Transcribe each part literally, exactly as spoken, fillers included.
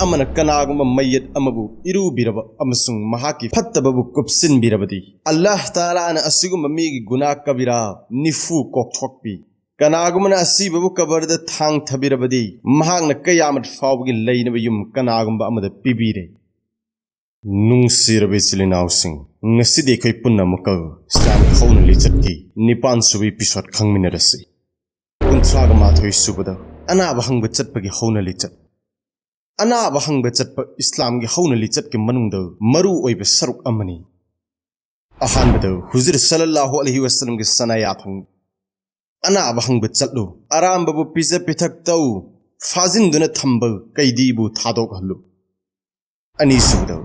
ꯑꯃꯅ ꯀꯅꯥꯒꯨꯝꯕ ꯃꯩꯌꯦꯠ ꯑꯃꯕꯨ ꯏꯔꯨꯕꯤꯔꯕ ꯑꯃꯁꯨꯡ ꯃꯍꯥꯛꯀꯤ ꯐꯠꯇꯕꯕꯨ ꯀꯨꯞꯁꯤꯟꯕꯤꯔꯕꯗꯤ, ꯑꯜꯂꯥꯍ ꯇꯥꯂꯥꯅ ꯑꯁꯤꯒꯨꯝꯕ ꯃꯤꯒꯤ ꯒꯨꯅꯥ ꯀꯕꯤꯔꯥ ꯅꯤꯐꯨ ꯀꯣꯛꯊꯣꯛꯄꯤ꯫ ꯀꯅꯥꯒꯨꯝꯕꯅ ꯑꯁꯤꯕꯕꯨ ꯀꯕꯔꯗ ꯊꯥꯡꯊꯕꯤꯔꯕꯗꯤ, ꯃꯍꯥꯛꯅ ꯀꯌꯥꯃꯠ ꯐꯥꯎꯕꯒꯤ ꯂꯩꯅꯕ ꯌꯨꯝ ꯀꯅꯥꯒꯨꯝꯕ ꯑꯃꯗ ꯄꯤꯕꯤꯔꯦ꯫ ꯅꯨꯡꯁꯤꯔꯕ ꯏꯆꯤꯜ ꯏꯅꯥꯎꯁꯤꯡ, ꯉꯁꯤꯗꯤ ꯑꯩꯈꯣꯏ ꯄꯨꯟꯅ ꯑꯃꯨꯛꯀ ꯏꯁꯂꯥꯝꯒꯤ ꯍꯧꯅ ꯂꯤꯆꯠꯀꯤ ꯅꯤꯄꯥꯟ ꯁꯨꯕ ꯏꯄꯤꯁꯣꯗ ꯈꯪꯃꯤꯟꯅꯔꯁꯤ꯫ ꯀꯨꯟꯊ꯭ꯔꯥꯒ ꯃꯥꯊꯣꯏ ꯁꯨꯕꯗ ꯑꯅꯥꯕ ꯍꯪꯕ ꯆꯠꯄꯒꯤ ꯍꯧꯅ ꯂꯤꯆꯠ꯫ ꯑꯅꯥꯕ ꯍꯪꯕ ꯆꯠꯄ ꯏꯁꯂꯥꯝꯒꯤ ꯍꯧꯅ ꯂꯤꯆꯠꯀꯤ ꯃꯅꯨꯡꯗ ꯃꯔꯨ ꯑꯣꯏꯕ ꯁꯔꯨꯛ ꯑꯃꯅꯤ꯫ ꯑꯍꯥꯟꯕꯗ ꯍꯨꯖꯨꯔ ꯁꯜꯂꯜꯂꯥꯍꯨ ꯑꯂꯩꯍꯤ ꯋꯁꯜꯂꯝꯒꯤ ꯁꯅꯥ ꯌꯥꯊꯪ꯫ ꯑꯅꯥꯕ ꯍꯪꯕ ꯆꯠꯂꯨ, ꯑꯔꯥꯝꯕꯕꯨ ꯄꯤꯖ ꯄꯤꯊꯛ ꯇꯧ, ꯐꯥꯖꯤꯟꯗꯨꯅ ꯊꯝꯕ ꯀꯩꯗꯤꯕꯨ ꯊꯥꯗꯣꯛꯍꯜꯂꯨ꯫ ꯑꯅꯤꯁꯨꯕꯗ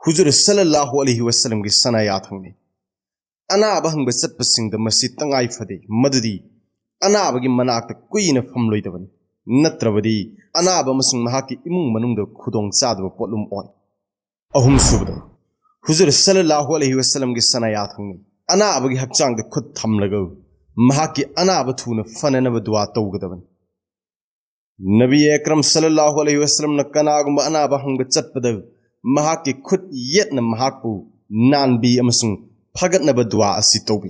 ꯍꯨꯖꯨꯔ ꯁꯜꯂꯜꯂꯥꯍꯨ ꯑꯂꯩꯍꯤ ꯋꯁꯜꯂꯝꯒꯤ ꯁꯅꯥ ꯌꯥꯊꯪꯅꯤ꯫ ꯑꯅꯥꯕ ꯍꯪꯕ ꯆꯠꯄꯁꯤꯡꯗ ꯃꯁꯤ ꯇꯉꯥꯏ ꯐꯗꯦ, ꯃꯗꯨꯗꯤ ꯑꯅꯥꯕꯒꯤ ꯃꯅꯥꯛꯇ ꯀꯨꯏꯅ ꯐꯝꯂꯣꯏꯗꯕꯅꯤ, ꯅꯠꯇ꯭ꯔꯕꯗꯤ ꯑꯅꯥꯕ ꯑꯃꯁꯨꯡ ꯃꯍꯥꯛꯀꯤ ꯏꯃꯨꯡ ꯃꯅꯨꯡꯗ ꯈꯨꯗꯣꯡ ꯆꯥꯗꯕ ꯄꯣꯠꯂꯨꯝ ꯑꯣꯏ꯫ ꯑꯍꯨꯝꯁꯨꯕꯗ ꯍꯨꯖꯨꯔ ꯁꯜꯂꯜꯂꯥꯍꯨ ꯑꯂꯩꯍꯤ ꯋꯁꯜꯂꯝꯒꯤ ꯁꯅꯥ ꯌꯥꯊꯪꯅꯤ꯫ ꯑꯅꯥꯕꯒꯤ ꯍꯛꯆꯥꯡꯗ ꯈꯨꯠ ꯊꯝꯂꯒ ꯃꯍꯥꯛꯀꯤ ꯑꯅꯥꯕ ꯊꯨꯅ ꯐꯅꯅꯕ ꯗꯨꯋꯥ ꯇꯧꯒꯗꯕꯅꯤ꯫ ꯅꯕꯤ ꯑꯦꯀ꯭ꯔꯝ ꯁꯜꯂꯜꯂꯥꯍꯨ ꯑꯂꯩꯍꯤ ꯋꯁꯜꯂꯝꯅ ꯀꯅꯥꯒꯨꯝꯕ ꯑꯅꯥꯕ ꯍꯪꯕ ꯆꯠꯄꯗ ꯃꯍꯥꯛꯀꯤ ꯈꯨꯠ ꯌꯦꯠꯅ ꯃꯍꯥꯛꯄꯨ ꯅꯥꯟꯕꯤ ꯑꯃꯁꯨꯡ ꯐꯒꯠꯅꯕ ꯗꯨꯋꯥ ꯑꯁꯤ ꯇꯧꯕꯤ꯫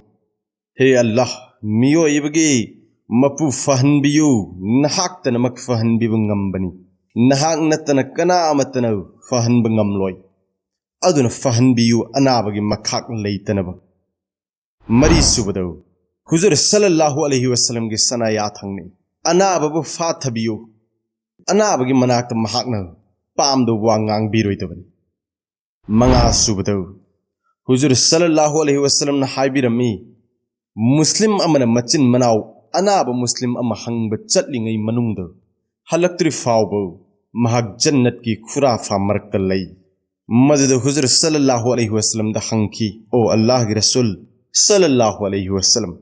ꯍꯦ ꯑꯜꯂꯥꯍ, ꯃꯤꯑꯣꯏꯕꯒꯤ ꯃꯄꯨ ꯐꯍꯟꯕꯤꯌꯨ, ꯅꯍꯥꯛꯇꯅꯃꯛ ꯐꯍꯟꯕꯤꯕ ꯉꯝꯕꯅꯤ, ꯅꯍꯥꯛ ꯅꯠꯇꯅ ꯀꯅꯥ ꯑꯃꯠꯇꯅ ꯐꯍꯟꯕ ꯉꯝꯂꯣꯏ, ꯑꯗꯨꯅ ꯐꯍꯟꯕꯤꯌꯨ ꯑꯅꯥꯕꯒꯤ ꯃꯈꯥꯛ ꯂꯩꯇꯅꯕ꯫ ꯃꯔꯤꯁꯨꯕꯗ ꯍꯨꯖꯨꯔ ꯁꯜꯂꯜꯂꯥꯍꯨ ꯑꯂꯩꯍꯤ ꯋꯁꯜꯂꯝꯒꯤ ꯁꯅꯥ ꯌꯥꯊꯪꯅꯤ꯫ ꯑꯅꯥꯕꯕꯨ ꯐꯥꯊꯕꯤꯌꯨ, ꯑꯅꯥꯕꯒꯤ ꯃꯅꯥꯛꯇ ꯃꯍꯥꯛꯅ ꯄꯥꯝꯗꯕ ꯋꯥ ꯉꯥꯡꯕꯤꯔꯣꯏꯗꯕꯅꯤ꯫ ꯃꯉꯥꯁꯨꯕꯗ ꯍꯨꯖꯨꯔ ꯁꯜꯂꯜꯂꯥꯍꯨ ꯑꯂꯩꯍꯤ ꯋꯁꯜꯂꯝꯅ ꯍꯥꯏꯕꯤꯔꯝꯃꯤ, ꯃꯨꯁꯂꯤꯝ ꯑꯃꯅ ꯃꯆꯤꯟ ꯃꯅꯥꯎ ꯑꯅꯥꯕ ꯃꯨꯁꯂꯤꯝ ꯑꯃ ꯍꯪꯕ ꯆꯠꯂꯤꯉꯩ ꯃꯅꯨꯡꯗ ꯍꯜꯂꯛꯇ꯭ꯔꯤ ꯐꯥꯎꯕ ꯃꯍꯥꯛ ꯖꯟꯅꯠꯀꯤ ꯈꯨꯔꯥꯐꯥ ꯃꯔꯛꯇ ꯂꯩ꯫ ꯃꯗꯨꯗ ꯍꯨꯖꯨꯔ ꯁꯜꯂꯜꯂꯥꯍꯨ ꯑꯂꯩꯍꯤ ꯋꯁꯜꯂꯝꯗ ꯍꯪꯈꯤ, "ꯑꯣ ꯑꯜꯂꯥꯍꯒꯤ ꯔꯁꯨꯜ ꯁꯜꯂꯜꯂꯥꯍꯨ ꯑꯂꯩꯍꯤ ꯋꯁꯜꯂꯝ,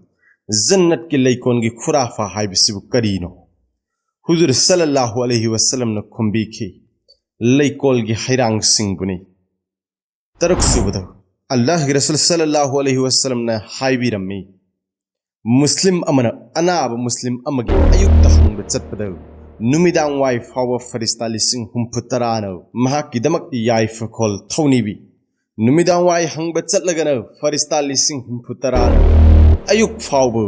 ꯖꯟꯅꯠꯀꯤ ꯂꯩꯀꯣꯜꯒꯤ ꯈꯨꯔꯥꯐꯥ ꯍꯥꯏꯕꯁꯤꯕꯨ ꯀꯔꯤꯅꯣ?" ꯍꯨꯖꯨꯔ ꯁꯜꯂꯜꯂꯥꯍꯨ ꯑꯂꯩꯍꯤ ꯋꯁꯜꯂꯝꯅ ꯈꯨꯝꯕꯤꯈꯤ, "ꯂꯩꯀꯣꯜꯒꯤ ꯍꯩꯔꯥꯡꯁꯤꯡꯕꯨꯅꯤ"꯫ ꯇꯔꯨꯛꯁꯨꯕꯗ ꯑꯜꯂꯥꯍꯒꯤ ꯔꯁꯨꯜ ꯁꯜꯂꯜꯂꯥꯍꯨ ꯑꯂꯩꯍꯤ ꯋꯁꯜꯂꯝꯅ ꯍꯥꯏꯕꯤꯔꯝꯃꯤ, ꯃꯨꯁꯂꯤꯝ ꯑꯃꯅ ꯑꯅꯥꯕ ꯃꯨꯁꯂꯤꯝ ꯑꯃꯒꯤ ꯑꯌꯨꯛꯇ ꯍꯪꯕ ꯆꯠꯄꯗ ꯅꯨꯃꯤꯗꯥꯡ ꯋꯥꯏ ꯐꯥꯎꯕ ꯐꯔꯤꯁꯇꯥ ꯂꯤꯁꯤꯡ ꯍꯨꯝꯐꯨ ꯇꯔꯥꯅ ꯃꯍꯥꯛꯀꯤꯗꯃꯛ ꯌꯥꯏꯐꯈꯣꯜ ꯊꯧꯅꯤꯕꯤ꯫ ꯅꯨꯃꯤꯗꯥꯡ ꯋꯥꯏ ꯍꯪꯕ ꯆꯠꯂꯒꯅ ꯐꯔꯤꯁꯇꯥ ꯂꯤꯁꯤꯡ ꯍꯨꯝꯐꯨ ꯇꯔꯥꯅ ꯑꯌꯨꯛ ꯐꯥꯎꯕ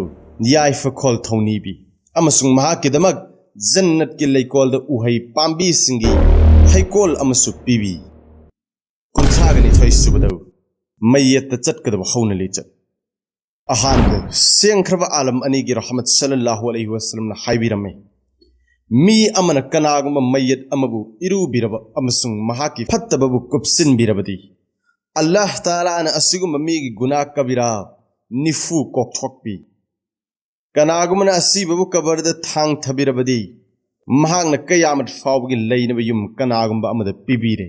ꯌꯥꯏꯐꯈꯣꯜ ꯊꯧꯅꯤꯕꯤ꯫ ꯑꯃꯁꯨꯡ ꯃꯍꯥꯛꯀꯤꯗꯃꯛ ꯖꯟꯅꯠꯀꯤ ꯂꯩꯀꯣꯜꯗ ꯎꯍꯩ ꯄꯥꯝꯕꯤꯁꯤꯡꯒꯤ ꯍꯩꯀꯣꯜ ꯑꯃꯁꯨ ꯄꯤꯕꯤ꯫ ꯀꯨꯟꯊ꯭ꯔꯥꯒ ꯅꯤꯊꯣꯏ ꯁꯨꯕꯗ ꯃꯩꯌꯦꯠꯇ ꯆꯠꯀꯗꯕ ꯍꯧꯅ ꯂꯤꯆꯠ꯫ ꯑꯍꯥꯟꯕꯗ, ꯁꯦꯡꯈ꯭ꯔꯕ ꯑꯥꯂꯝ ꯑꯅꯤꯒꯤ ꯔꯍꯃꯠ ꯁꯜꯂꯜꯂꯥꯍꯨ ꯑꯂꯩꯍꯤ ꯋꯁꯜꯂꯝꯅ ꯍꯥꯏꯕꯤꯔꯝꯃꯤ, "ꯃꯤ ꯑꯃꯅ ꯀꯅꯥꯒꯨꯝꯕ ꯃꯩꯌꯦꯠ ꯑꯃꯕꯨ ꯏꯔꯨꯕꯤꯔꯕ ꯑꯃꯁꯨꯡ ꯃꯍꯥꯛꯀꯤ ꯐꯠꯇꯕꯕꯨ ꯀꯨꯞꯁꯤꯟꯕꯤꯔꯕꯗꯤ, ꯑꯜꯂꯥꯍ ꯇꯥꯂꯥꯅ ꯑꯁꯤꯒꯨꯝꯕ ꯃꯤꯒꯤ ꯒꯨꯅꯥ ꯀꯕꯤꯔꯥ ꯅꯤꯐꯨ ꯀꯣꯛꯊꯣꯛꯄꯤ꯫ ꯀꯅꯥꯒꯨꯝꯕꯅ ꯑꯁꯤꯕꯕꯨ ꯀꯕꯔꯗ ꯊꯥꯡꯊꯕꯤꯔꯕꯗꯤ, ꯃꯍꯥꯛꯅ ꯀꯌꯥꯃꯠ ꯐꯥꯎꯕꯒꯤ ꯂꯩꯅꯕ ꯌꯨꯝ ꯀꯅꯥꯒꯨꯝꯕ ꯑꯃꯗ ꯄꯤꯕꯤꯔꯦ"꯫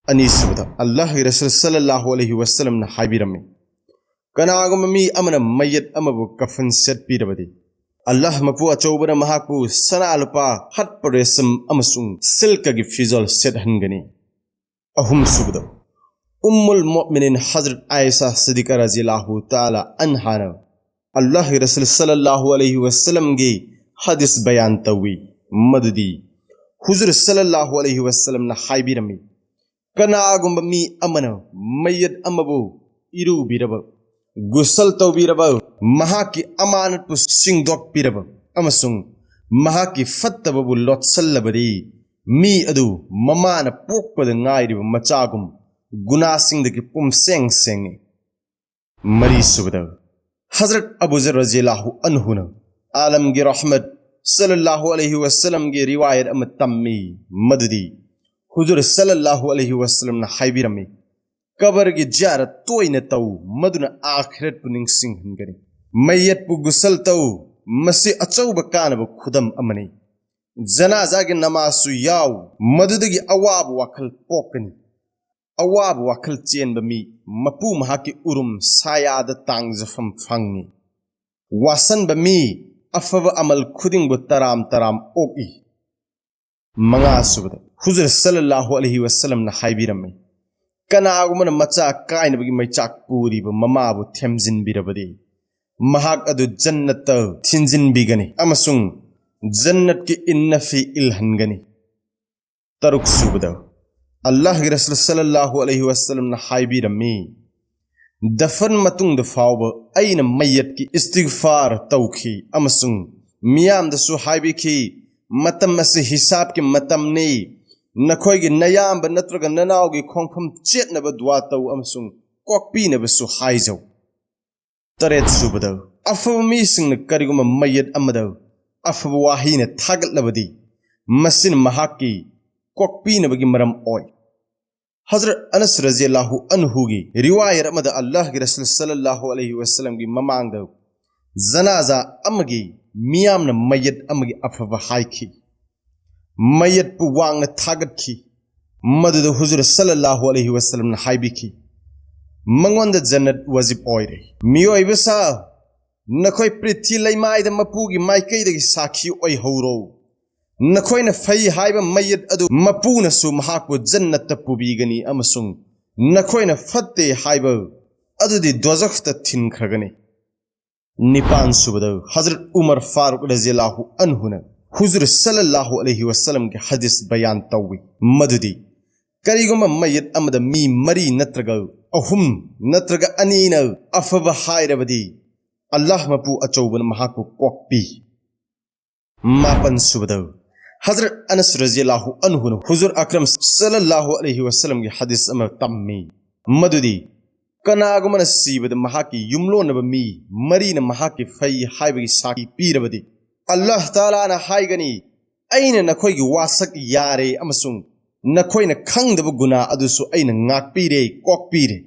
ꯑꯅꯤꯁꯨꯕꯗ, ꯑꯜꯂꯥꯍꯒꯤ ꯔꯁꯨꯜ ꯁꯜꯂꯜꯂꯥꯍꯨ ꯑꯂꯩꯍꯤ ꯋꯁꯜꯂꯝꯅ ꯍꯥꯏꯕꯤꯔꯝꯃꯤ, "ꯀꯅꯥꯒꯨꯝꯕ ꯃꯤ ꯑꯃꯅ ꯃꯩꯌꯦꯠ ꯑꯃꯕꯨ ꯀꯐꯟ ꯁꯦꯠꯄꯤꯔꯕꯗꯤ, ꯑꯜꯂꯥꯍ ꯃꯄꯨ ꯑꯆꯧꯕꯅ ꯃꯍꯥꯛꯄꯨ ꯁꯅꯥ ꯂꯨꯄꯥ, ꯍꯠꯄ ꯔꯦꯁꯝ ꯑꯃꯁꯨꯡ ꯁꯤꯜꯀꯒꯤ ꯐꯤꯖꯣꯜ ꯁꯦꯠꯍꯟꯒꯅꯤ"꯫ ꯑꯍꯨꯝꯁꯨꯕꯗ, ꯎꯝꯃꯨꯜ ꯃꯣꯃꯤꯅꯤꯟ ꯍꯖꯔꯠ ꯑꯥꯏꯁꯥ ꯁꯤꯗꯤꯀꯥ ꯔꯖꯤꯌꯜꯂꯥꯍꯨ ꯇꯥꯂꯥ ꯑꯟꯍꯥꯅ ꯑꯜꯂꯥꯍꯒꯤ ꯔꯁꯨꯜ ꯁꯜꯂꯜꯂꯥꯍꯨ ꯑꯂꯩꯍꯤ ꯋꯁꯜꯂꯝꯒꯤ ꯍꯗꯤꯁ ꯕꯌꯥꯟ ꯇꯧꯏ, ꯃꯗꯨꯗꯤ ꯍꯨꯖꯨꯔ ꯁꯜꯂꯜꯂꯥꯍꯨ ꯑꯂꯩꯍꯤ ꯋꯁꯜꯂꯝꯅ ꯍꯥꯏꯕꯤꯔꯝꯃꯤ, "ꯀꯅꯥꯒꯨꯝꯕ ꯃꯤ ꯑꯃꯅ ꯃꯩꯌꯦꯠ ꯑꯃꯕꯨ ꯏꯔꯨꯕꯤꯔꯕ, ꯒꯨꯁꯜ ꯇꯧꯕꯤꯔꯕ, ꯃꯍꯥꯛꯀꯤ ꯑꯃꯥꯅꯠꯄꯨ ꯁꯤꯡꯗꯣꯛꯄꯤꯔꯕ ꯑꯃꯁꯨꯡ ꯃꯍꯥꯛꯀꯤ ꯐꯠꯇꯕꯕꯨ ꯂꯣꯠꯁꯜꯂꯕꯗꯤ, ꯃꯤ ꯑꯗꯨ ꯃꯃꯥꯅ ꯄꯣꯛꯄꯗ ꯉꯥꯏꯔꯤꯕ ꯃꯆꯥꯒꯨꯝ ꯒꯨꯅꯥꯁꯤꯡꯗꯒꯤ ꯄꯨꯝꯁꯦꯡ ꯁꯦꯡꯉꯤ"꯫ ꯃꯔꯤꯁꯨꯕꯗ, ꯍꯖꯔꯠ ꯑꯕꯨ ꯖꯔ ꯔꯖꯤꯌꯜꯂꯥꯍꯨ ꯑꯟꯍꯨꯅ ꯑꯥꯂꯝꯒꯤ ꯔꯍꯃꯠ ꯁꯜꯂꯜꯂꯥꯍꯨ ꯑꯂꯩꯍꯤ ꯋꯁꯜꯂꯝꯒꯤ ꯔꯤꯋꯥꯌꯠ ꯑꯃ ꯇꯝꯃꯤ, ꯃꯗꯨꯗꯤ ꯍꯨꯖꯨꯔ ꯁꯜꯂꯜꯂꯥꯍꯨ ꯑꯂꯩꯍꯤ ꯋꯁꯜꯂꯝꯅ ꯍꯥꯏꯕꯤꯔꯝꯃꯤ, "ꯀꯕꯔꯒꯤ ꯖꯤꯌꯥꯔꯠ ꯇꯣꯏꯅ ꯇꯧ, ꯃꯗꯨꯅ ꯑꯥꯈꯤꯔꯠꯄꯨ ꯅꯤꯡꯁꯤꯡꯍꯟꯒꯅꯤ꯫ ꯃꯩꯌꯠꯄꯨ ꯒꯨꯁꯜ ꯇꯧ, ꯃꯁꯤ ꯑꯆꯧꯕ ꯀꯥꯟꯅꯕ ꯈꯨꯗꯝ ꯑꯃꯅꯤ꯫ ꯖꯅꯥꯖꯥꯒꯤ ꯅꯃꯥꯖꯁꯨ ꯌꯥꯎ, ꯃꯗꯨꯗꯒꯤ ꯑꯋꯥꯕ ꯋꯥꯈꯜ ꯄꯣꯛꯀꯅꯤ꯫ ꯑꯋꯥꯕ ꯋꯥꯈꯜ ꯆꯦꯟꯕ ꯃꯤ, ꯃꯄꯨ ꯃꯍꯥꯛꯀꯤ ꯎꯔꯨꯝ ꯁꯥꯌꯥꯗ ꯇꯥꯡꯖꯐꯝ ꯐꯪꯉꯤ꯫ ꯋꯥꯁꯟꯕ ꯃꯤ, ꯑꯐꯕ ꯑꯃꯜ ꯈꯨꯗꯤꯡꯕꯨ ꯇꯔꯥꯝ ꯇꯔꯥꯝ ꯑꯣꯛꯏ"꯫ ꯃꯉꯥꯁꯨꯕꯗ, ꯍꯨꯖꯨꯔ ꯁꯜꯂꯜꯂꯥꯍꯨ ꯑꯂꯩꯍꯤ ꯋꯁꯜꯂꯝꯅ ꯍꯥꯏꯕꯤꯔꯝꯃꯤ, "ꯀꯅꯥꯒꯨꯝꯕꯅ ꯃꯆꯥ ꯀꯥꯏꯅꯕꯒꯤ ꯃꯩꯆꯥꯛ ꯄꯨꯔꯤꯕ ꯃꯃꯥꯕꯨ ꯊꯦꯝꯖꯤꯟꯕꯤꯔꯕꯗꯤ, ꯃꯍꯥꯛ ꯑꯗꯨ ꯖꯟꯅꯠꯇ ꯊꯤꯟꯖꯤꯟꯕꯤꯒꯅꯤ ꯑꯃꯁꯨꯡ ꯖꯟꯅꯠꯀꯤ ꯏꯟꯅꯐꯤ ꯏꯜꯍꯟꯒꯅꯤ꯫ ꯇꯔꯨꯛ ꯁꯨꯕꯗ, ꯑꯜꯂꯥꯍꯒꯤ ꯔꯁꯨꯜ ꯁꯜꯂꯜꯂꯥꯍꯨ ꯑꯂꯩꯍꯤ ꯋꯁꯜꯂꯝꯅ ꯍꯥꯏꯕꯤꯔꯝꯃꯤ, ꯗꯐꯟ ꯃꯇꯨꯡꯗ ꯐꯥꯎꯕ ꯑꯩꯅ ꯃꯩꯌꯠꯀꯤ ꯏꯁꯇꯤꯒꯐꯥꯔ ꯇꯧꯈꯤ ꯑꯃꯁꯨꯡ ꯃꯤꯌꯥꯝꯗꯁꯨ ꯍꯥꯏꯕꯤꯈꯤ, "ꯃꯇꯝ ꯑꯁꯤ ꯍꯤꯁꯥꯕꯀꯤ ꯃꯇꯝꯅꯤ꯫ ꯅꯈꯣꯏꯒꯤ ꯅꯌꯥꯝꯕ ꯅꯠꯇ꯭ꯔꯒ ꯅꯅꯥꯎꯒꯤ ꯈꯣꯡꯐꯝ ꯆꯦꯠꯅꯕ ꯗꯨꯋꯥ ꯇꯧ ꯑꯃꯁꯨꯡ ꯀꯣꯛꯄꯤꯅꯕꯁꯨ ꯍꯥꯏꯖꯧ"꯫ ꯇꯔꯦꯠ ꯁꯨꯕꯗ, ꯑꯐꯕ ꯃꯤꯁꯤꯡꯅ ꯀꯔꯤꯒꯨꯝꯕ ꯃꯩꯌꯠ ꯑꯃꯗ ꯑꯐꯕ ꯋꯥꯍꯩꯅ ꯊꯥꯒꯠꯂꯕꯗꯤ, ꯃꯁꯤꯅ ꯃꯍꯥꯛꯀꯤ ꯀꯣꯛꯄꯤꯅꯕꯒꯤ ꯃꯔꯝ ꯑꯣꯏ꯫ ꯍꯖꯔꯠ ꯑꯅꯁ ꯔꯖꯤꯌꯜꯂꯥꯍꯨ ꯑꯟꯍꯨꯒꯤ ꯔꯤꯋꯥꯌꯠ ꯑꯃꯗ ꯑꯜꯂꯥꯍꯒꯤ ꯔꯁꯨꯜ ꯁꯜꯂꯜꯂꯥꯍꯨ ꯑꯂꯩꯍꯤ ꯋꯁꯜꯂꯝꯒꯤ ꯃꯃꯥꯡꯗ ꯖꯅꯥꯖꯥ ꯑꯃꯒꯤ ꯃꯤꯌꯥꯝꯅ ꯃꯩꯌꯠ ꯑꯃꯒꯤ ꯑꯐꯕ ꯍꯥꯏꯈꯤ, ꯃꯩꯌꯠꯄꯨ ꯋꯥꯡꯅ ꯊꯥꯒꯠꯈꯤ꯫ ꯃꯗꯨꯗ ꯍꯨꯖꯨꯔ ꯁꯜꯂꯜꯂꯥꯍꯨ ꯑꯂꯩꯍꯤ ꯋꯁꯜꯂꯝꯅ ꯍꯥꯏꯕꯤꯈꯤ, "ꯃꯉꯣꯟꯗ ꯖꯟꯅꯠ ꯋꯥꯖꯤꯕ ꯑꯣꯏꯔꯦ꯫ ꯃꯤꯑꯣꯏꯕ ꯁꯥ, ꯅꯈꯣꯏ ꯄ꯭ꯔꯤꯊꯤ ꯂꯩꯃꯥꯏꯗ ꯃꯄꯨꯒꯤ ꯃꯥꯏꯀꯩꯗꯒꯤ ꯁꯥꯈꯤ ꯑꯣꯏꯍꯧꯔꯣ꯫ ꯅꯈꯣꯏꯅ ꯐꯩ ꯍꯥꯏꯕ ꯃꯩꯌꯠ ꯑꯗꯨ ꯃꯄꯨꯅꯁꯨ ꯃꯍꯥꯛꯄꯨ ꯖꯟꯅꯠꯇ ꯄꯨꯕꯤꯒꯅꯤ ꯑꯃꯁꯨꯡ ꯅꯈꯣꯏꯅ ꯐꯠꯇꯦ ꯍꯥꯏꯕ ꯑꯗꯨꯗꯤ ꯗꯣꯖꯈꯇ ꯊꯤꯟꯈ꯭ꯔꯒꯅꯤ"꯫ ꯅꯤꯄꯥꯟ ꯁꯨꯕꯗ, ꯍꯖꯔꯠ ꯎꯃꯔ ꯐꯥꯔꯨꯛ ꯔꯖꯤꯌꯜꯂꯥꯍꯨ ꯑꯟꯍꯨꯅ ꯍꯨꯖꯨꯔ ꯁꯜꯂꯜꯂꯥꯍꯨ ꯑꯂꯩꯍꯤ ꯋꯁꯜꯂꯝꯒꯤ ꯍꯗꯤꯁ ꯕꯌꯥꯟ ꯇꯧꯏ, ꯃꯗꯨꯗꯤ, ꯀꯔꯤꯒꯨꯝꯕ ꯃꯩꯌꯠ ꯑꯃꯗ ꯃꯤ ꯃꯔꯤ ꯅꯠꯇ꯭ꯔꯒ ꯑꯍꯨꯝ ꯅꯠꯇ꯭ꯔꯒ ꯑꯅꯤꯅ ꯑꯐꯕ ꯍꯥꯏꯔꯕꯗꯤ, ꯑꯜꯂꯥꯍ ꯃꯄꯨ ꯑꯆꯧꯕꯅ ꯃꯍꯥꯛꯄꯨ ꯀꯣꯛꯄꯤ꯫ ꯃꯥꯄꯟ ꯁꯨꯕꯗ, ꯍꯖꯔꯠ ꯑꯅꯁ ꯔꯖꯤꯌꯜꯂꯥꯍꯨ ꯑꯟꯍꯨꯅ ꯍꯨꯖꯨꯔ ꯑꯀꯔꯝ ꯁꯜꯂꯜꯂꯥꯍꯨ ꯑꯂꯩꯍꯤ ꯋꯁꯜꯂꯝꯒꯤ ꯍꯗꯤꯁ ꯑꯃ ꯇꯝꯃꯤ, ꯃꯗꯨꯗꯤ, ꯀꯅꯥꯒꯨꯝꯕꯅ ꯁꯤꯕꯗ ꯃꯍꯥꯛꯀꯤ ꯌꯨꯝꯂꯣꯟꯅꯕ ꯃꯤ ꯃꯔꯤꯅ ꯃꯍꯥꯛꯀꯤ ꯐꯩ ꯍꯥꯏꯕꯒꯤ ꯁꯥꯈꯤ ꯄꯤꯔꯕꯗꯤ, ꯑꯜꯂꯥꯍ ꯇꯥꯂꯥꯅ ꯍꯥꯏꯒꯅꯤ, "ꯑꯩꯅ ꯅꯈꯣꯏꯒꯤ ꯋꯥꯁꯛ ꯌꯥꯔꯦ ꯑꯃꯁꯨꯡ ꯅꯈꯣꯏꯅ ꯈꯪꯗꯕ ꯒꯨꯅꯥ ꯑꯗꯨꯁꯨ ꯑꯩꯅ ꯉꯥꯛꯄꯤꯔꯦ, ꯀꯣꯛꯄꯤꯔꯦ"꯫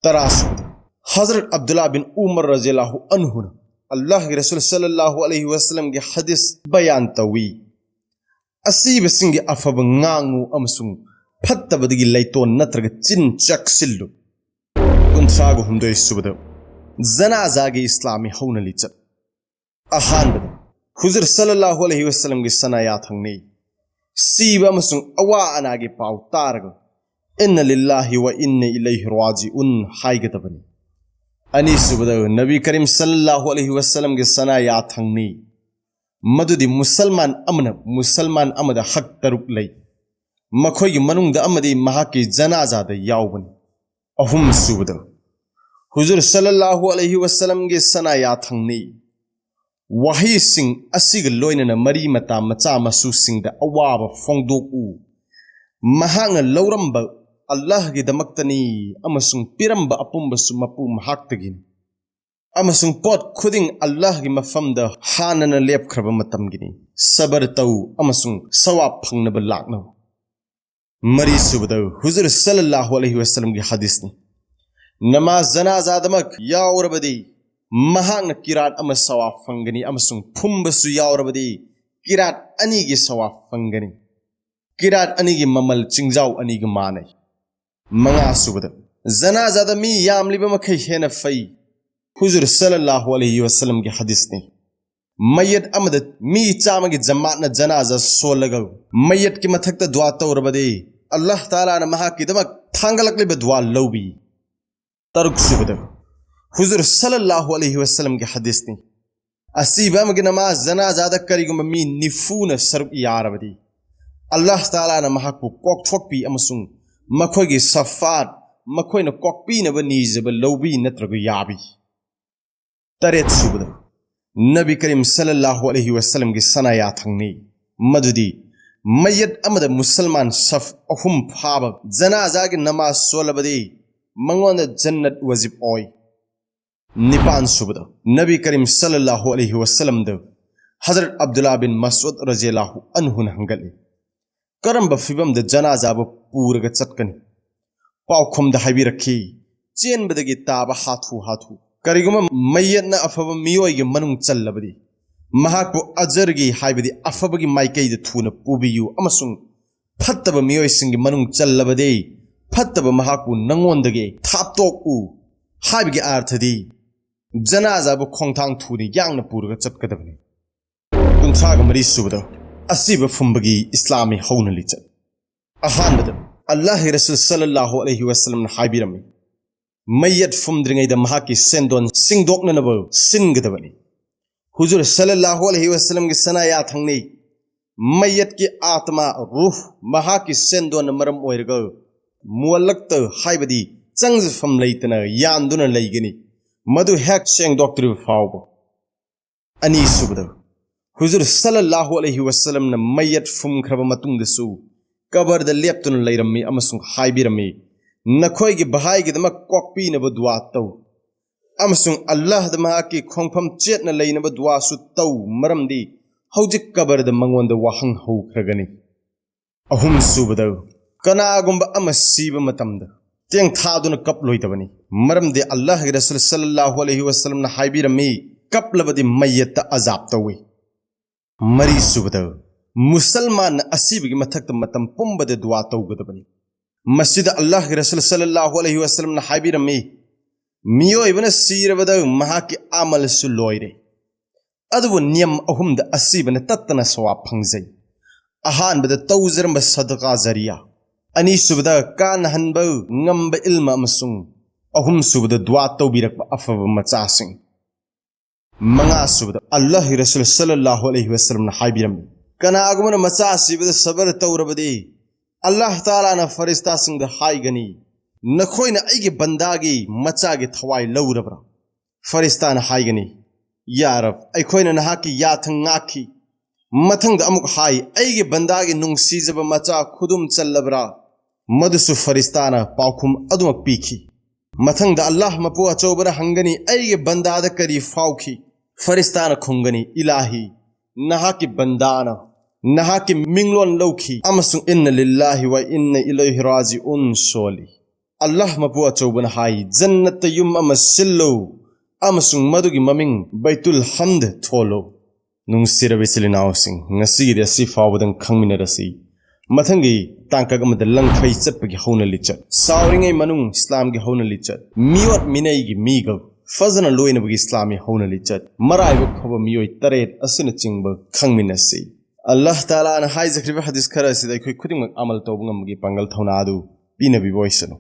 ꯇꯔꯥ ꯁꯨꯕꯗ, ꯍꯖꯔꯠ ꯑꯕꯗꯨꯜꯂꯥ ꯕꯤꯟ ꯎꯃꯔ ꯔꯖꯤꯌꯜꯂꯥꯍꯨ ꯑꯟꯍꯨꯅ ꯑꯜꯂꯥꯍꯒꯤ ꯔꯁꯨꯜ ꯁꯜꯂꯜꯂꯥꯍꯨ ꯑꯂꯩꯍꯤ ꯋꯁꯜꯂꯝꯒꯤ ꯍꯗꯤꯁ ꯕꯌꯥꯟ ꯇꯧꯏ, "ꯑꯁꯤꯕꯁꯤꯡꯒꯤ ꯑꯐꯕ ꯉꯥꯡꯉꯨ ꯑꯃꯁꯨꯡ ꯐꯠꯇꯕꯗꯒꯤ ꯂꯩꯇꯣꯟ ꯅꯠꯇ꯭ꯔꯒ ꯆꯤꯟ ꯆꯦꯛꯁꯤꯜꯂꯨ"꯫ ꯀꯨꯟꯊ꯭ꯔꯥꯒ ꯍꯨꯝꯗꯣꯏ ꯁꯨꯕꯗ, ꯖꯅꯥꯖꯥꯒꯤ ꯏꯁꯂꯥꯃꯤ ꯍꯧꯅ ꯂꯤꯆꯠ꯫ ꯑꯍꯥꯟꯕꯗ, ꯍꯨꯖꯨꯔ ꯁꯜꯂꯜꯂꯥꯍꯨ ꯑꯂꯩꯍꯤ ꯋꯁꯜꯂꯝꯒꯤ ꯁꯅꯥ ꯌꯥꯊꯪꯅꯤ꯫ ꯁꯤꯕ ꯑꯃꯁꯨꯡ ꯑꯋꯥ ꯑꯅꯥꯒꯤ ꯄꯥꯎ ꯇꯥꯔꯒ, "ꯏꯟꯅ ꯂꯤꯜꯂꯥꯍꯤ ꯋ ꯏꯟꯅ ꯏꯂꯩꯍꯤ ꯔꯥꯖꯤꯎꯟ" ꯍꯥꯏꯒꯗꯕꯅꯤ꯫ ꯑꯅꯤꯁꯨꯕꯗ, ꯅꯕꯤ ꯀꯔꯤꯝ ꯁꯜꯂꯜꯂꯥꯍꯨ ꯑꯂꯩꯍꯤ ꯋꯁꯜꯂꯝꯒꯤ ꯁꯅꯥ ꯌꯥꯊꯪꯅꯤ꯫ ꯃꯗꯨꯗꯤ ꯃꯨꯁꯜꯃꯥꯟ ꯑꯃꯅ ꯃꯨꯁꯜꯃꯥꯟ ꯑꯃꯗ ꯍꯛ ꯇꯔꯨꯛ ꯂꯩ꯫ ꯃꯈꯣꯏꯒꯤ ꯃꯅꯨꯡꯗ ꯑꯃꯗꯤ ꯃꯍꯥꯛꯀꯤ ꯖꯅꯥꯖꯥꯗ ꯌꯥꯎꯕꯅꯤ꯫ ꯑꯍꯨꯝꯁꯨꯕꯗ, ꯍꯨꯖꯨꯔ ꯁꯜꯂꯜꯂꯥꯍꯨ ꯑꯂꯩꯍꯤ ꯋꯁꯜꯂꯝꯒꯤ ꯁꯅꯥ ꯌꯥꯊꯪꯅꯤ꯫ ꯋꯥꯍꯩꯁꯤꯡ ꯑꯁꯤꯒ ꯂꯣꯏꯅꯅ ꯃꯔꯤ ꯃꯇꯥ ꯃꯆꯥ ꯃꯁꯨꯁꯤꯡꯗ ꯑꯋꯥꯕ ꯐꯣꯡꯗꯣꯛꯎ꯫ ꯃꯍꯥꯛꯅ ꯂꯧꯔꯝꯕ ꯑꯜꯂꯥꯍꯒꯤꯗꯃꯛꯇꯅꯤ ꯑꯃꯁꯨꯡ ꯄꯤꯔꯝꯕ ꯑꯄꯨꯝꯕꯁꯨ ꯃꯄꯨ ꯃꯍꯥꯛꯇꯒꯤꯅꯤ꯫ ꯑꯃꯁꯨꯡ ꯄꯣꯠ ꯈꯨꯗꯤꯡ ꯑꯜꯂꯥꯍꯒꯤ ꯃꯐꯝꯗ ꯍꯥꯟꯅꯅ ꯂꯦꯞꯈ꯭ꯔꯕ ꯃꯇꯝꯒꯤꯅꯤ꯫ ꯁꯕꯔ ꯇꯧ ꯑꯃꯁꯨꯡ ꯁꯋꯥꯕ ꯐꯪꯅꯕ ꯂꯥꯛꯅꯧ꯫ ꯃꯔꯤꯁꯨꯕꯗ, ꯍꯨꯖꯨꯔ ꯁꯜꯂꯜꯂꯥꯍꯨ ꯑꯂꯩꯍꯤ ꯋꯁꯜꯂꯝꯒꯤ ꯍꯗꯤꯁꯅꯤ꯫ ꯅꯃꯥꯖ ꯖꯅꯥꯖꯥꯗꯃꯛ ꯌꯥꯎꯔꯕꯗꯤ ꯃꯍꯥꯛꯅ ꯀꯤꯔꯥꯠ ꯑꯃ ꯁꯋꯥꯕ ꯐꯪꯒꯅꯤ ꯑꯃꯁꯨꯡ ꯐꯨꯝꯕꯁꯨ ꯌꯥꯎꯔꯕꯗꯤ ꯀꯤꯔꯥꯠ ꯑꯅꯤꯒꯤ ꯁꯋꯥꯕ ꯐꯪꯒꯅꯤ꯫ ꯀꯤꯔꯥꯠ ꯑꯅꯤꯒꯤ ꯃꯃꯜ ꯆꯤꯡꯖꯥꯎ ꯑꯅꯤꯒ ꯃꯥꯟꯅꯩ꯫ ꯃꯉꯥꯁꯨꯕꯗ, ꯖꯅꯥꯖꯥꯗ ꯃꯤ ꯌꯥꯝꯂꯤꯕ ꯃꯈꯩ ꯍꯦꯟꯅ ꯐꯩ꯫ ꯍꯨꯖꯨꯔ ꯁꯜꯂꯜꯂꯥꯍꯨ ꯑꯂꯩꯍꯤ ꯋꯁꯜꯂꯝꯒꯤ ꯍꯗꯤꯁꯅꯤ꯫ ꯃꯌꯦꯠ ꯑꯃꯗ ꯃꯤ ꯆꯥꯝꯃꯒꯤ ꯖꯃꯥꯠꯅ ꯖꯅꯥꯖꯥ ꯁꯣꯜꯂꯒ ꯃꯌꯦꯠꯀꯤ ꯃꯊꯛꯇ ꯗꯨꯋꯥ ꯇꯧꯔꯕꯗꯤ ꯑꯜꯂꯥꯍ ꯇꯥꯂꯥꯅ ꯃꯍꯥꯛꯀꯤꯗꯃꯛ ꯊꯥꯡꯒꯠꯂꯛꯂꯤꯕ ꯗꯨꯋꯥ ꯂꯧꯕꯤ꯫ ꯇꯔꯨꯛꯁꯨꯕꯗ, ꯍꯨꯖꯨꯔ ꯁꯜꯂꯜꯂꯥꯍꯨ ꯑꯂꯩꯍꯤ ꯋꯁꯜꯂꯝꯒꯤ ꯍꯗꯤꯁꯅꯤ꯫ ꯑꯁꯤꯕ ꯑꯃꯒꯤ ꯅꯃꯥꯖ ꯖꯅꯥꯖꯥꯗ ꯀꯔꯤꯒꯨꯝꯕ ꯃꯤ ꯅꯤꯐꯨꯅ ꯁꯔꯨꯛ ꯌꯥꯔꯕꯗꯤ ꯑꯜꯂꯥꯍ ꯇꯥꯂꯥꯅ ꯃꯍꯥꯛꯄꯨ ꯀꯣꯛꯊꯣꯛꯄꯤ ꯑꯃꯁꯨꯡ ꯃꯈꯣꯏꯒꯤ ꯁꯐꯥꯠ, ꯃꯈꯣꯏꯅ ꯀꯣꯛꯄꯤꯅꯕ ꯅꯤꯖꯕ ꯂꯧꯕꯤ ꯅꯠꯇ꯭ꯔꯒ ꯌꯥꯕꯤ꯫ ꯇꯔꯦꯠꯁꯨꯕꯗ, ꯅꯕꯤ ꯀꯔꯤꯝ ꯁꯜꯂꯜꯂꯥꯍꯨ ꯑꯂꯩꯍꯤ ꯋꯁꯜꯂꯝꯒꯤ ꯁꯅꯥ ꯌꯥꯊꯪꯅꯤ꯫ ꯃꯗꯨꯗꯤ ꯃꯌꯦꯠ ꯑꯃꯗ ꯃꯨꯁꯜꯃꯥꯟ ꯁꯐ ꯑꯍꯨꯝ ꯐꯥꯕ ꯖꯅꯥꯖꯥꯒꯤ ꯅꯃꯥꯖ ꯁꯣꯜꯂꯕꯗꯤ ꯃꯉꯣꯟꯗ ꯖꯟꯅꯠ ꯋꯥꯖꯤꯕ ꯑꯣꯏ꯫ ꯅꯤꯄꯥꯟꯁꯨꯕꯗ, ꯅꯕꯤ ꯀꯔꯤꯝ ꯁꯜꯂꯜꯂꯥꯍꯨ ꯑꯂꯩꯍꯤ ꯋꯁꯜꯂꯝꯗ ꯍꯖꯔꯠ ꯑꯕꯗꯨꯜꯂꯥ ꯕꯤꯟ ꯃꯁꯎꯗ ꯔꯖꯤꯌꯜꯂꯥꯍꯨ ꯑꯟꯍꯨꯅ ꯍꯪꯒꯠꯂꯤ, "ꯀꯔꯝꯕ ꯐꯤꯕꯝꯗ ꯖꯅꯥꯖꯥꯕꯨ ꯄꯨꯔꯒ ꯆꯠꯀꯅꯤ?" ꯄꯥꯎꯈꯨꯝꯗ ꯍꯥꯏꯕꯤꯔꯛꯈꯤ, "ꯆꯦꯟꯕꯗꯒꯤ ꯇꯥꯕ ꯍꯥꯊꯨ ꯍꯥꯊꯨ꯫ ꯀꯔꯤꯒꯨꯝꯕ ꯃꯌꯦꯠꯅ ꯑꯐꯕ ꯃꯤꯑꯣꯏꯒꯤ ꯃꯅꯨꯡ ꯆꯜꯂꯕꯗꯤ ꯃꯍꯥꯛꯄꯨ ꯑꯖꯔꯒꯤ, ꯍꯥꯏꯕꯗꯤ ꯑꯐꯕꯒꯤ ꯃꯥꯏꯀꯩꯗ ꯊꯨꯅ ꯄꯨꯕꯤꯌꯨ, ꯑꯃꯁꯨꯡ ꯐꯠꯇꯕ ꯃꯤꯑꯣꯏꯁꯤꯡꯒꯤ ꯃꯅꯨꯡ ꯆꯜꯂꯕꯗꯤ ꯐꯠꯇꯕ ꯃꯍꯥꯛꯄꯨ ꯅꯉꯣꯟꯗꯒꯤ ꯊꯥꯞꯇꯣꯛꯎ" ꯍꯥꯏꯕꯒꯤ ꯑꯥꯔꯊꯗꯤ ꯖꯅꯥꯖꯥꯕꯨ ꯈꯣꯡꯊꯥꯡ ꯊꯨꯅ ꯌꯥꯡꯅ ꯄꯨꯔꯒ ꯆꯠꯀꯗꯕꯅꯤ꯫ ꯀꯨꯟꯊ꯭ꯔꯥꯒ ꯃꯔꯤ ꯁꯨꯕꯗ, ꯑꯁꯤꯕ ꯐꯨꯝꯕꯒꯤ ꯏꯁꯂꯥꯃꯤ ꯍꯧꯅ ꯂꯤꯆꯠ꯫ ꯑꯍꯥꯟꯕꯗ, ꯑꯜꯂꯥꯍꯒꯤ ꯔꯁꯨꯜ ꯁꯜꯂꯜꯂꯥꯍꯨ ꯑꯂꯩꯍꯤ ꯋꯁꯜꯂꯝꯅ ꯍꯥꯏꯕꯤꯔꯝꯃꯤ, ꯃꯩꯌꯠ ꯐꯨꯝꯗ꯭ꯔꯤꯉꯩꯗ ꯃꯍꯥꯛꯀꯤ ꯁꯦꯟꯗꯣꯟ ꯁꯤꯡꯗꯣꯛꯅꯅꯕ ꯁꯤꯟꯒꯗꯕꯅꯤ꯫ ꯍꯨꯖꯨꯔ ꯁꯜꯂꯜꯂꯥꯍꯨ ꯑꯂꯩꯍꯤ ꯋꯁꯜꯂꯝꯒꯤ ꯁꯅꯥ ꯌꯥꯊꯪꯅꯤ꯫ ꯃꯌꯠꯀꯤ ꯑꯥꯇꯃꯥ, ꯔꯨꯍ, ꯃꯍꯥꯛꯀꯤ ꯁꯦꯟꯗꯣꯟꯅ ꯃꯔꯝ ꯑꯣꯏꯔꯒ ꯃꯨꯑꯜꯂꯛꯇ, ꯍꯥꯏꯕꯗꯤ ꯆꯪꯖꯐꯝ ꯂꯩꯇꯅ ꯌꯥꯟꯗꯨꯅ ꯂꯩꯒꯅꯤ, ꯃꯗꯨ ꯍꯦꯛ ꯁꯦꯡꯗꯣꯛꯇ꯭ꯔꯤꯕ ꯐꯥꯎꯕ꯫ ꯑꯅꯤꯁꯨꯕꯗ, ꯍꯨꯖꯨꯔ ꯁꯜꯂꯜꯂꯥꯍꯨ ꯑꯂꯩꯍꯤ ꯋꯁꯜꯂꯝꯅ ꯃꯌꯠ ꯐꯨꯝꯈ꯭ꯔꯕ ꯃꯇꯨꯡꯗꯁꯨ ꯀꯕꯔꯗ ꯂꯦꯞꯇꯨꯅ ꯂꯩꯔꯝꯃꯤ ꯑꯃꯁꯨꯡ ꯍꯥꯏꯕꯤꯔꯝꯃꯤ, "ꯅꯈꯣꯏꯒꯤ ꯚꯥꯏꯒꯤꯗꯃꯛ ꯀꯣꯛꯄꯤꯅꯕ ꯗꯨꯋꯥ ꯇꯧ, ꯑꯃꯁꯨꯡ ꯑꯜꯂꯥꯍꯗ ꯃꯍꯥꯛꯀꯤ ꯈꯣꯡꯐꯝ ꯆꯦꯠꯅ ꯂꯩꯅꯕ ꯗꯨꯋꯥꯁꯨ ꯇꯧ, ꯃꯔꯝꯗꯤ ꯍꯧꯖꯤꯛ ꯀꯕꯔꯗ ꯃꯉꯣꯟꯗ ꯋꯥꯍꯪ ꯍꯧꯈ꯭ꯔꯒꯅꯤ"꯫ ꯑꯍꯨꯝꯁꯨꯕꯗ, ꯀꯅꯥꯒꯨꯝꯕ ꯑꯃ ꯁꯤꯕ ꯃꯇꯝꯗ ꯇꯦꯡꯊꯥꯗꯨꯅ ꯀꯞꯂꯣꯏꯗꯕꯅꯤ, ꯃꯔꯝꯗꯤ ꯑꯜꯂꯥꯍꯒꯤ ꯔꯁꯨꯜ ꯁꯜꯂꯜꯂꯥꯍꯨ ꯑꯂꯩꯍꯤ ꯋꯁꯜꯂꯝꯅ ꯍꯥꯏꯕꯤꯔꯝꯃꯤ, "ꯀꯞꯂꯕꯗꯤ ꯃꯌꯠꯇ ꯑꯖꯥꯕ ꯇꯧꯏ"꯫ ꯃꯔꯤꯁꯨꯕꯗ, ꯃꯨꯁꯜꯃꯥꯟꯅ ꯑꯁꯤꯕꯒꯤ ꯃꯊꯛꯇ ꯃꯇꯝ ꯄꯨꯝꯕꯗ ꯗꯨꯋꯥ ꯇꯧꯒꯗꯕꯅꯤ꯫ ꯃꯁꯤꯗ ꯑꯜꯂꯥꯍꯒꯤ ꯔꯁꯨꯜ ꯁꯜꯂꯜꯂꯥꯍꯨ ꯑꯂꯩꯍꯤ ꯋꯁꯜꯂꯝꯅ ꯍꯥꯏꯕꯤꯔꯝꯃꯤ, "ꯃꯤꯑꯣꯏꯕꯅ ꯁꯤꯔꯕꯗ ꯃꯍꯥꯛꯀꯤ ꯑꯃꯜꯁꯨ ꯂꯣꯏꯔꯦ, ꯑꯗꯨꯕꯨ ꯅꯤꯌꯝ ꯑꯍꯨꯝꯗ ꯑꯁꯤꯕꯅ ꯇꯠꯇꯅ ꯁꯋꯥꯕ ꯐꯪꯖꯩ꯫ ꯑꯍꯥꯟꯕꯗ ꯇꯧꯖꯔꯝꯕ ꯁꯗꯀꯥ ꯖꯥꯔꯤꯌꯥ, ꯑꯅꯤꯁꯨꯕꯗ ꯀꯥꯟꯅꯍꯟꯕ ꯉꯝꯕ ꯏꯜꯃ, ꯑꯃꯁꯨꯡ ꯑꯍꯨꯝꯁꯨꯕꯗ ꯗꯨꯋꯥ ꯇꯧꯕꯤꯔꯛꯄ ꯑꯐꯕ ꯃꯆꯥꯁꯤꯡ"꯫ ꯃꯉꯥꯁꯨꯕꯗ, ꯑꯜꯂꯥꯍꯒꯤ ꯔꯁꯨꯜ ꯁꯜꯂꯜꯂꯥꯍꯨ ꯑꯂꯩꯍꯤ ꯋꯁꯜꯂꯝꯅ ꯍꯥꯏꯕꯤꯔꯝꯃꯤ, "ꯀꯅꯥꯒꯨꯝꯕꯅ ꯃꯆꯥ ꯁꯤꯕꯗ ꯁꯕꯔ ꯇꯧꯔꯕꯗꯤ, ꯑꯜꯂꯥꯍ ꯇꯥꯂꯥꯅ ꯐꯔꯤꯁꯇꯥꯁꯤꯡꯗ ꯍꯥꯏꯒꯅꯤ, 'ꯅꯈꯣꯏꯅ ꯑꯩꯒꯤ ꯕꯟꯗꯥꯒꯤ ꯃꯆꯥꯒꯤ ꯊꯋꯥꯏ ꯂꯧꯔꯕ꯭ꯔꯥ?' ꯐꯔꯤꯁꯇꯥꯅ ꯍꯥꯏꯒꯅꯤ, 'ꯌꯥ ꯔꯕ, ꯑꯩꯈꯣꯏꯅ ꯅꯍꯥꯛꯀꯤ ꯌꯥꯊꯪ ꯉꯥꯛꯈꯤ.' ꯃꯊꯪꯗ ꯑꯃꯨꯛ ꯍꯥꯏ, 'ꯑꯩꯒꯤ ꯕꯟꯗꯥꯒꯤ ꯅꯨꯡꯁꯤꯖꯕ ꯃꯆꯥ ꯈꯨꯗꯨꯝ ꯆꯜꯂꯕ꯭ꯔꯥ?' ꯃꯗꯨꯁꯨ ꯐꯔꯤꯁꯇꯥꯅ ꯄꯥꯎꯈꯨꯝ ꯑꯗꯨꯃꯛ ꯄꯤꯈꯤ꯫ ꯃꯊꯪꯗ ꯑꯜꯂꯥꯍ ꯃꯄꯨ ꯑꯆꯧꯕꯅ ꯍꯪꯒꯅꯤ, "ꯑꯩꯒꯤ ꯕꯟꯗꯥꯗ ꯀꯔꯤ ꯐꯥꯎꯈꯤ?" ꯐꯔꯤꯁꯇꯥꯅ ꯈꯨꯝꯒꯅꯤ, "ꯏꯂꯥꯍꯤ, ꯅꯍꯥꯛꯀꯤ ꯕꯟꯗꯥꯅ ꯅꯍꯥꯛꯀꯤ ꯃꯤꯡꯂꯣꯟ ꯂꯧꯈꯤ ꯑꯃꯁꯨꯡ 'ꯏꯟꯅ ꯂꯤꯜꯂꯥꯍꯤ ꯋꯥ ꯏꯟꯅ ꯏꯂꯩꯍꯤ ꯔꯥꯖꯤꯎꯟ' ꯁꯣꯜꯂꯤ"꯫ ꯑꯜꯂꯥꯍ ꯃꯄꯨ ꯑꯆꯧꯕꯅ ꯍꯥꯏ, "ꯖꯟꯅꯠꯇ ꯌꯨꯝ ꯑꯃ ꯁꯤꯜꯂꯨ ꯑꯃꯁꯨꯡ ꯃꯗꯨꯒꯤ ꯃꯃꯤꯡ ꯕꯩꯇꯨꯜ ꯍꯝꯗ ꯊꯣꯜꯂꯨ"꯫ ꯅꯨꯡꯁꯤꯔꯕ ꯏꯆꯤꯜ ꯏꯅꯥꯎꯁꯤꯡ, ꯉꯁꯤꯒꯤꯗꯤ ꯑꯁꯤ ꯐꯥꯎꯕꯗꯪ ꯈꯪꯃꯤꯟꯅꯔꯁꯤ꯫ ꯃꯊꯪꯒꯤ ꯇꯥꯡꯀꯛ ꯑꯃꯗ ꯂꯪꯐꯩ ꯆꯠꯄꯒꯤ ꯍꯧꯅ ꯂꯤꯆꯠ, ꯆꯥꯎꯔꯤꯉꯩ ꯃꯅꯨꯡ ꯏꯁꯂꯥꯝꯒꯤ ꯍꯧꯅ ꯂꯤꯆꯠ, ꯃꯤꯑꯣꯠ ꯃꯤꯅꯩꯒꯤ ꯃꯤꯒ ꯐꯖꯅ ꯂꯣꯏꯅꯕꯒꯤ ꯏꯁꯂꯥꯝꯒꯤ ꯍꯧꯅ ꯂꯤꯆꯠ, ꯃꯔꯥꯏꯕꯛ ꯐꯕ ꯃꯤꯑꯣꯏ ꯇꯔꯦꯠ ꯑꯁꯤꯅꯆꯤꯡꯕ ꯈꯪꯃꯤꯟꯅꯁꯤ꯫ ꯑꯜꯂꯥꯍ ꯇꯥꯂꯥꯅ ꯍꯥꯏꯖꯈ꯭ꯔꯤꯕ ꯍꯗꯤꯁ ꯈꯔ ꯑꯁꯤꯗ ꯑꯩꯈꯣꯏ ꯈꯨꯗꯤꯡꯃꯛ ꯑꯃꯜ ꯇꯧꯕ ꯉꯝꯕꯒꯤ ꯄꯥꯡꯒꯜ ꯊꯧꯅꯥ ꯑꯗꯨ ꯄꯤꯅꯕꯤꯕ ꯑꯣꯏꯁꯅꯨ꯫